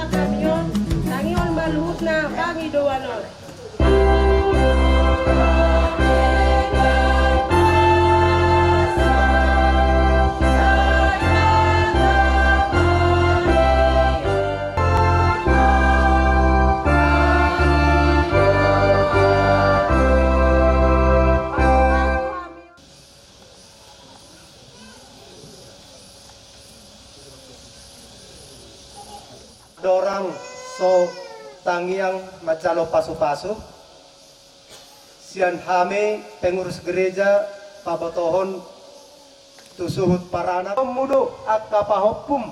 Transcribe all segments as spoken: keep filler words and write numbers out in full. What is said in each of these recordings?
Tangion, tangion ma luhutna pangidoan on. Dorang so tangiang manjalo pasupasu sian hami pengurus gereja pabotohon tu suhut paranak. Mudo angka pahompum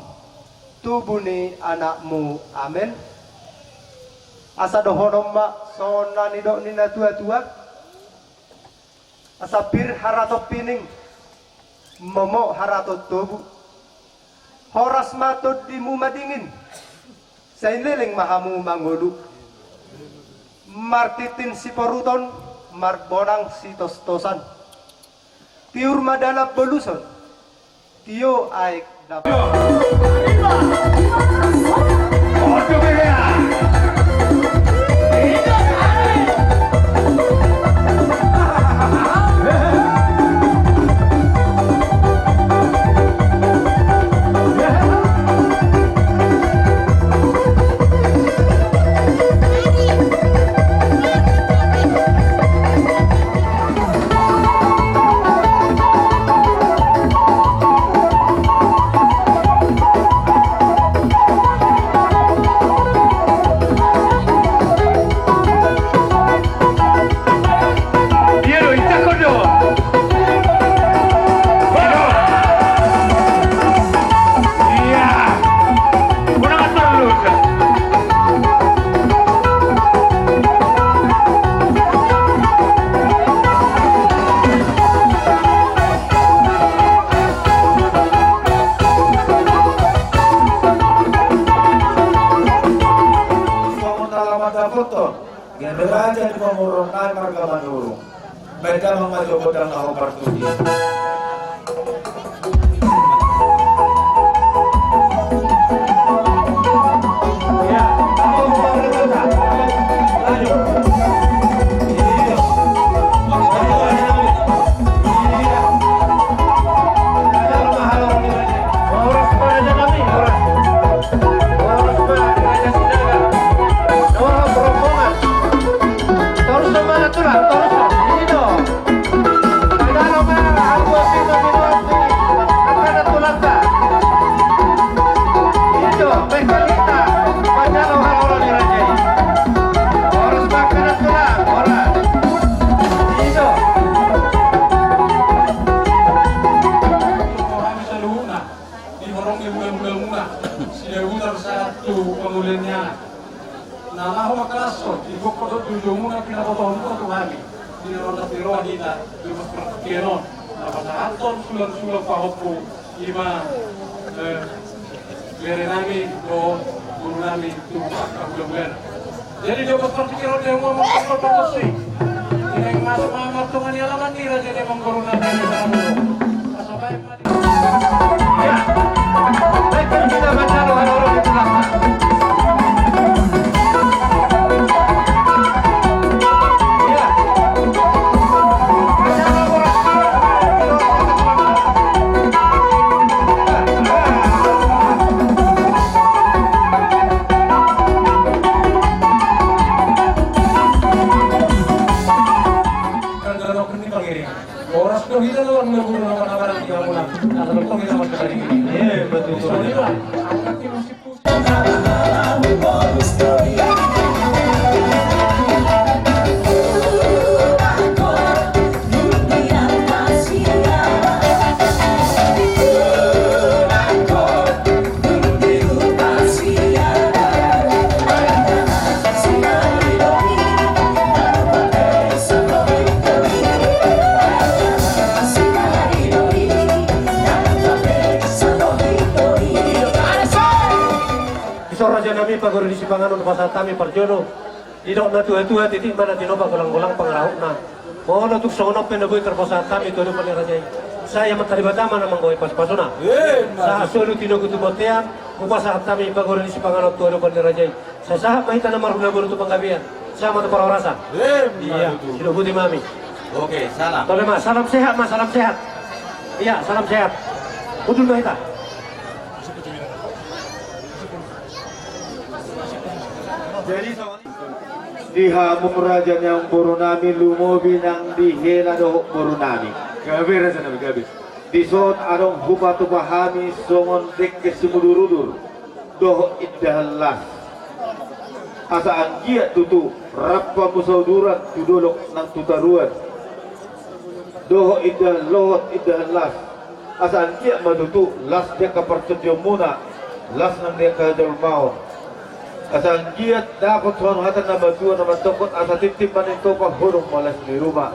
tubu ni anakmu. Amen. Asa dohonon ma songon na nidok ni natuatua. Asa pir haraton pining, momok haraton tobu. Horas ma tondimu madingin, sai leleng ma hamu mangolu. Martintin siporuton, marbonang sitostosan. Tiur ma dalan boluson, tio aek dapot. Baen damang ma jo gondang na hombar tu i. Horas ma raja nami, horas. Horas ma raja Sinaga. Dohot rombongan. Torus ma, Tulang, torus ma. I do. Pajalo ma hamu asi na minuan tu angka na tulangta. I do, baen hita pajalo haroro ni raja i. Horas ma angka na tulang, horas. I do. Hami saluhutna. Di horong ni hulahula muna, Sidabutar sahat tu pangolian ni anak. Na laho mangkalashon, di gokhon dohot jojomuna pinabotohon muna tu hami. Di na ro di roha hita, di partingkian on. Na pasahathon sulang-sulang pahompu, i ma, eh, bere nami, dohot boru nami, tu angka hulahulana. Jadi, di opat partingkian on, dia mau mangkopol pangossi. Di na ingkon masuk ma martonga ni alaman ni raja ni amangboru nami. Asa baen ma. Horas do hita do, na guru na manabaran di hamuna. Asa dohot hita martadi. Eh, betul. Dison raja nami, pagori ni sipanganon, pasahat hami parjolo. Didok na tua-tua, titik ma na tinopa, golang-golang pangarahutna. Molo tung songon on pe na boi tarpasahat hami tu adopan ni raja i, sai Amanta Debata ma na manggohi pasu-pasuna. Sahat solu tinogu tu bontean, hupasahat hami pagori ni sipanganon tu adopan ni raja i. Sai sahat ma hita na marhula boru tu panggabean, sahat ma tu parhorasan. Ia, sidohoti ma hami. Oke, salam. Tole ma, salam sehat ma, salam sehat. Ia, salam sehat. Hundul ma hita. Jadi, di hamu raja ni amangboru nami, lumobi nang di hela dohot boru nami. Gabe, raja nami, gabe. Dison adong hupatupa hami songon dengke simudur-udur dohot indahan las. Asa anggiat tutu rap hamu sauduran tu dolok nang tu toruan. Dohot indahan lohot, indahan las. Asa anggiat ma tutu las di angka partondionmuna, las nang di angka jolmaon. Asa anggiat dapot songon hata ni natuatua na mandokkon, asa tintin ma ninna topa, holong ma las ni ruma.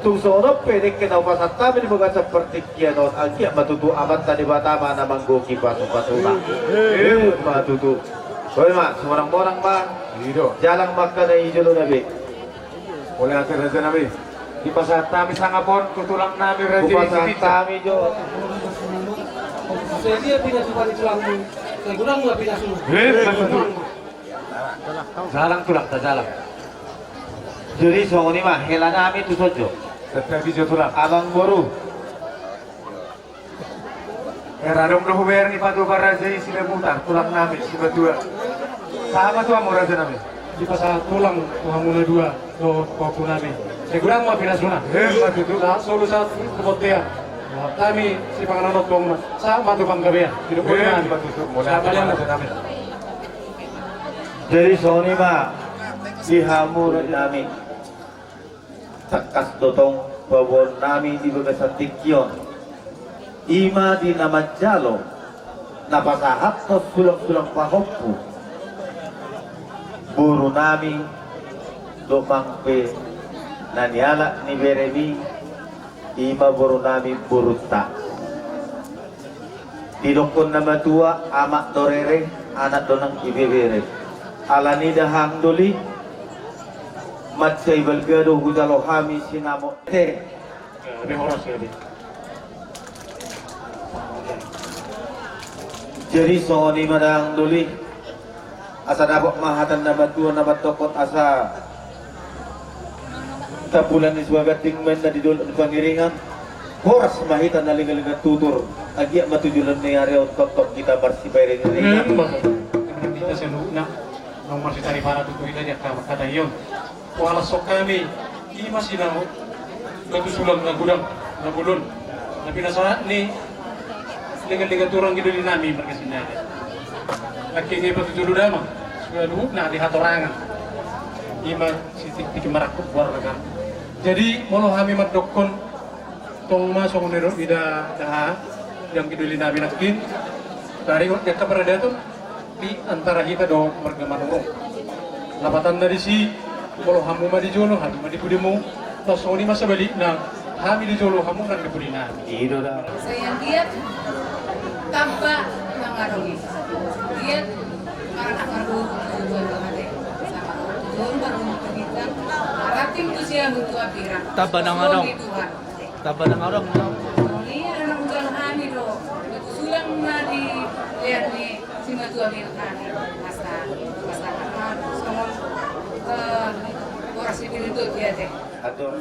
Tung songon on pe dengke na hupasahat hami di bagasan partingkian on, anggiat ma tutu Amanta Debata ma na manggohi pasu-pasuna. Ima tutu. Songon i ma, sumonang-monang ma. Jalang ma angka na i jolo na be. Mauliate raja nami. Dipasahat hami sangap on tu tulang nami raja i. Hupasahat hami jo. Sai dia pinatupa ni tulangmu, sai godang ma pinasuna. Ima tutu. Jalang tulang, tajalang. Jadi songon i ma, hela nami tu son jo. Santabi jo tulang. Amangboru. Era adong do hubereng ni patupa raja i Sidabutar, tulang nami, simatua. Sahat ma tu hamu raja nami. Dipasahat tulang tu hamu na dua, dohot pahompu nami. Sai godang ma pinasuna. Ima tutu. Sahat solu sahat tu bontean. Sahat hami sipanganon on tu hamu. Sahat ma tu panggabean. Ima tutu. Mauliate ma raja nami. Jadi songon i ma, di hamu raja nami. Tangkas do tong paboaon nami di bagasan tingki on, ima di na manjalo na pasahathon sulang-sulang pahompu boru nami, dompak pe na nialap ni beremi, ima boru nami, borunta. Didokkon na matua, amak do rere, anak do nang ibebere. Alani i da hang doli, Mansai balga do hujalo hami sinamot. Te. Jadi songon i ma dang doli. Asa dapot ma hata ni natuatua na mandokkon asa tambulan ni suaganting ma inna di dolok ni Pangiringan. Horas ma hita na lenganlengan tutur. Anggiat ma tu joloan ni ari on tongtong hita marsipairingiringan. Hita saluhutna naung marsitari para tutu hita di angka parhata i on. Hualas songon hami, i ma sinamot, batu sulang na godang, na bolon, na pinasahat ni lenganlengan tutur anggi doli nami marga Sinaga. Nangkin i patujolo damang, sude luhutna di hatorangan. I ma sitiktik marangkup goarna kan. Jadi molo hami mandokkon, tong ma songon i do ida daha, di anggi doli nami nangkin, taringot di angka paradaton di antara hita dohot marga Manurung. Lapatanna disi, molo hamu ma di jolo, hami ma di pudimuna. Songon i ma sabalikna, hami di jolo, hamu nang di pudi nami. I do da. Sai anggiat tamba na ngadong i. Anggiat maranak marboru tu jolo ate. Sama tu jolo marboru tu bintang. Ranting tu siamun tu hambirang. Tamba na ngadong. Tamba na ngadong. Songon i, anak unggal hami do. Batu sulang na di lean ni simatua bintang. Asa, asa, songon, eh, horas ni pirintu dia te. Atur.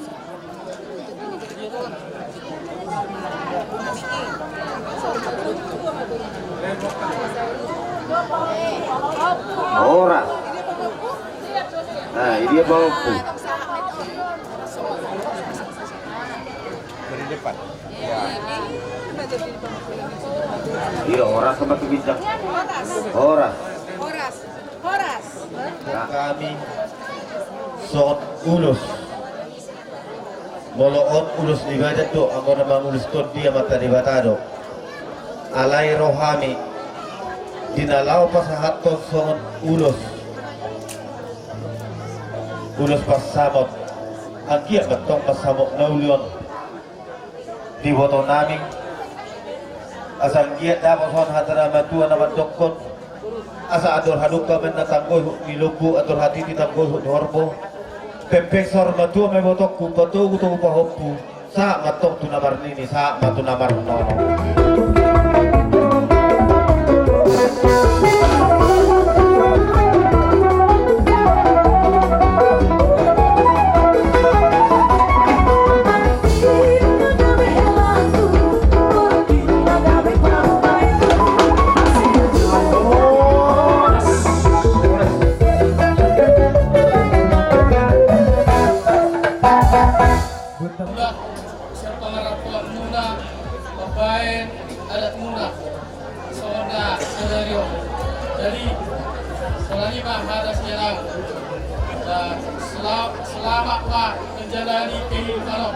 Horas. Nah, ini dia bawahku. Dari depan. Iya, horas sama tu bintang. Horas. Horas. Horas. Nah, hami songon ulos. Molo on ulos ni badan do, anggo na mangulus tondi Amanta Debata do. Alai ro hami di na laho pasahathon songon ulos. Ulos pansamot. Anggiat ma tong pansamot na uli on di iboto nami. Asa anggiat dapot songon hata ni natuatua na mandokkon. Asa andor hadungka ma inna tanggoihut ni lombu, andor hatiti tanggoihut ni horbo. Pengpeng saur matua ma ibotongku, patogutogu pahompu. Sahat ma tong tu na marnini, sahat ma tu na marnono. Mula sian pangarampoanmuna, mambaen adatmuna. Songon na sadari on. Jadi, songon i ma hata sian ahu. Sela-, selamat ma menjalani kehidupan on.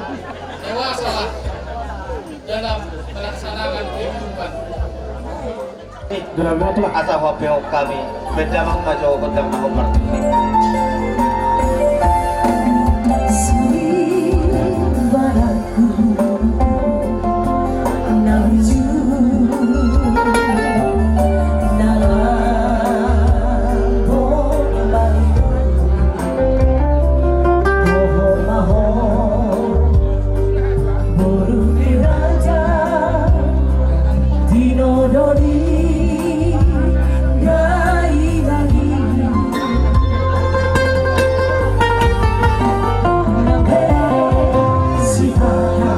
Dewasalah dalam melaksanakan kehidupan. Asa huampe hami, baen damang ma jo gondang na hombar. Boru ni raja, tinodoli, gai lagi. Nape sihana.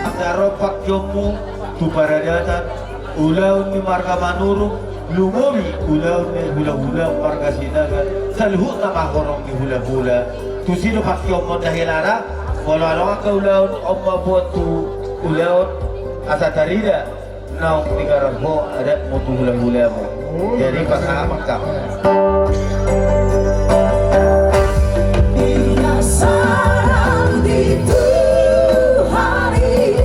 Angka ro pangkeonmu tu paradatan. Ulaon ni marga Manurung, lumobi ulaon ni hulahula marga Sinaga, saluhutna ma horong ni hulahula. Tusi do pangkeonmon na hela da, molo adong angka ulaon on mamboan tu ulaon asa tarida naung digarar ho adatmu tu hulahulamu. Jadi pasahat ma. Ia sarang di Tuhan i,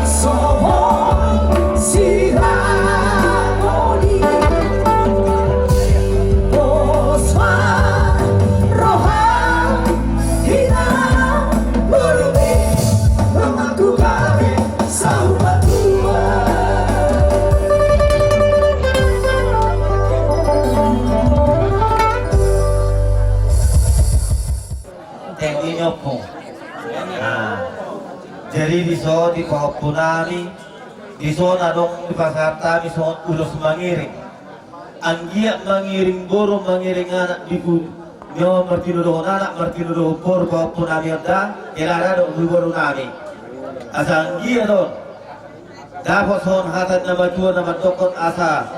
songon si Dison di pahompu nami, dison adong dipasahat hami songon ulos mangiring. Anggiat mangiring boru, mangiring anak di pu-, nyo martinodohon anak, martinodohon boru pahompu nami on da, hela ra dohot boru nami. Asa anggiat on dapot songon hata ni na matua na mandokkon asa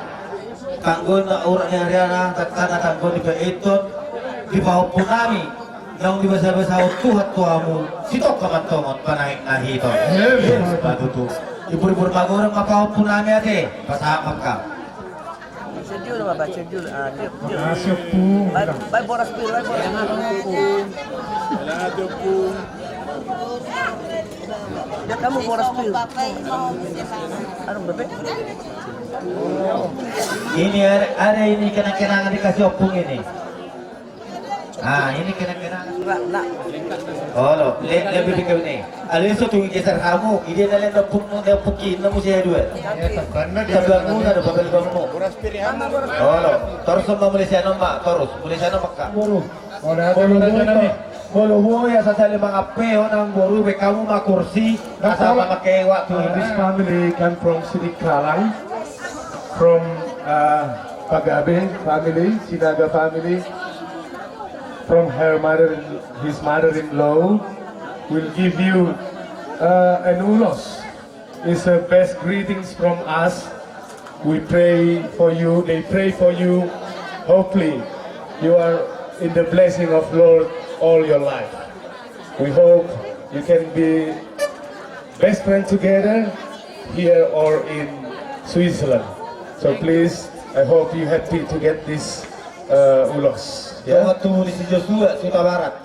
tanggo na urat ni ariana, tangkana tanggo ni paeton, di pahompu nami, naung dibasabasahon Tuhan tu hamu, sitongka mantongon panaek na hiton. Yes, patutu. Ipur-ipur magoreng ma pahompu nami ate, pasahat ma. Sejul, Bapak, sejul. Ah, dia, dia. Makasih, Ompung. Baik, baik, boras pir, baik, boras. Dia kamu boras pir. Anu, Bebe? Ini ada, ada ini kenang-kenangan dikasih Ompung ini. Ah, ini kenang-kenangan. Olo, le, lebih ke ini. Ada yang satu geser kamu, ide na le dapur mu, dapur ki, na musi ya dua. Sebelah mu, ada babel kamu. Olo, terus sama Malaysia nama, terus Malaysia nama kak. Boru. Olo, boru, boru. Boru, boru, ya, sasali mangape, honang boru, be kamu ma kursi, asal memakai waktu. Uh, this family come from Sidikalang, from, uh, Pagabe family, Sinaga family. From her mother, his mother-in-law will give you, uh, an ulos. It's the best greetings from us. We pray for you. They pray for you. Hopefully, you are in the blessing of Lord all your life. We hope you can be best friend together here or in Switzerland. So please, I hope you happy to get this, uh, ulos. Ya. Selamat tu di si Joshua, Suta Barat.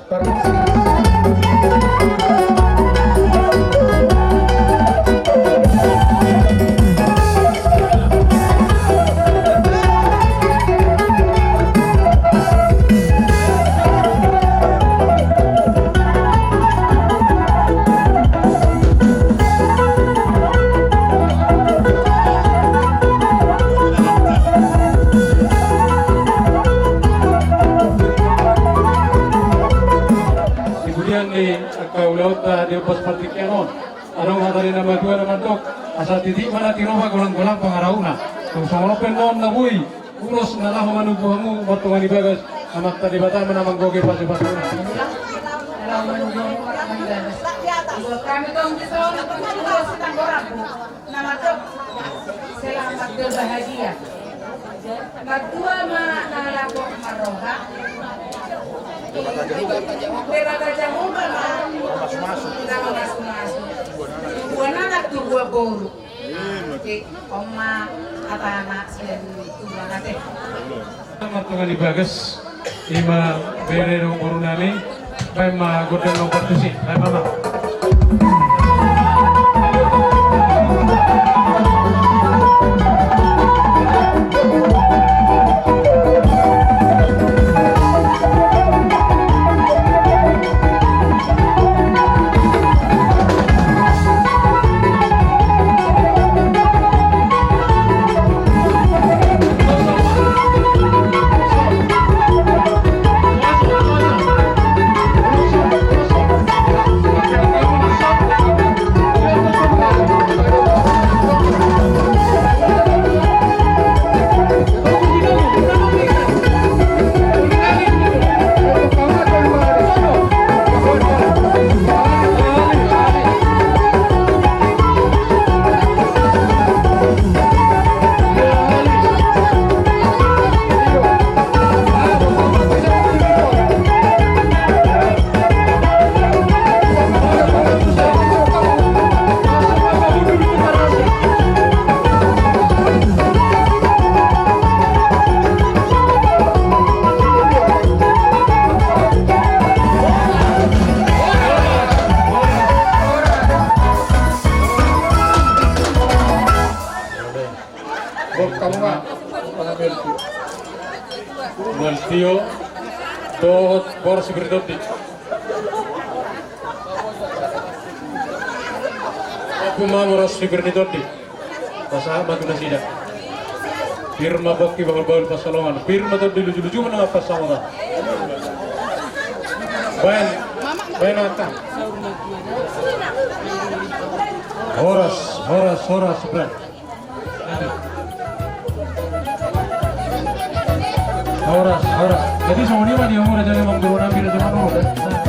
Kemudian di angka ulaonta di ombas partingkian on, adong hata ni na matua na mandok, asa titik ma na tiroha, golang-golang pangarahutna. Tung songon on pe nuaeng na boi ulos na laho manumpu hamu, martonga ni bagas, Amanta Debata ma na manggohi pasupasu-Na. Laho manumpu hamu, martonga ni bagas. Buat kami tong di son, ulos sitanggo rambu. Na mandok, selamat berbahagia. Martua ma na laho marroha. Debata Jahowa ma na mamasumasu. Tubuan anak, tubuan boru. Oke, on ma hata na sian tubuan ate. Martonga ni bagas, ima bere dohot boru nami, baen ma gondang na partusi, baen ma. Nuaeng tio dohot boras si pir ni tondi. Ompung ma boras si pir ni tondi. Pasahat ma tu nasida. Pir ma pongki bahul-bahul pansalongan. Pir ma tondi, luju-luju ma na pansamotan. Baen, baen angka. Horas, horas, horas, bro. Horas, horas. Jadi songon i ma di umur jadi mangguru nabi jadi manurut, eh.